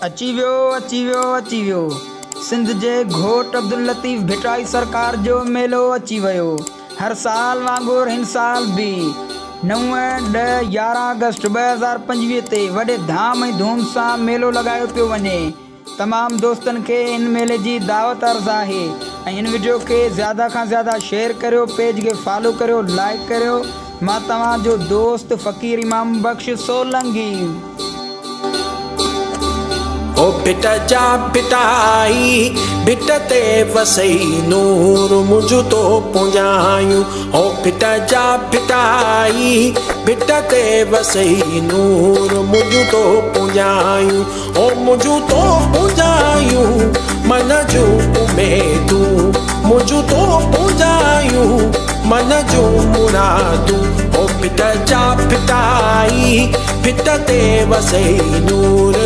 اچي ويو اچي ويو اچي ويو سنڌ جي گهوٽ عبداللطيف ڀٽائي سرڪار جو ميلو اچي ويو هر سال وانگر هن سال به نو، ڏهه، 11 آگسٽ 2025 تي وڏي ڌام ۽ ڌوم سان ميلو لڳايو پيو وڃي تمام دوستن کي ان ميلي جي دعوت عرض آهي ۽ هن وڊيو کي زياده کان زياده شيئر ڪريو پيج کي فالو ڪريو لائيڪ ڪريو مان توهان جو دوست فقير امام بخش سولنگي. او ڀٽ جا ڀٽائي، ڀٽ تي وسئي نور منهنجون تو پونجايون. او ڀٽ جا ڀٽائي، ڀٽ تي وسئي نور منهنجون تو پونجايون. او منهنجون تو پونجايون، من جون اميدون، منهنجون تو پونجايون، من جون مرادون. او ڀٽ جا ڀٽائي، ڀٽ تي وسئي نور.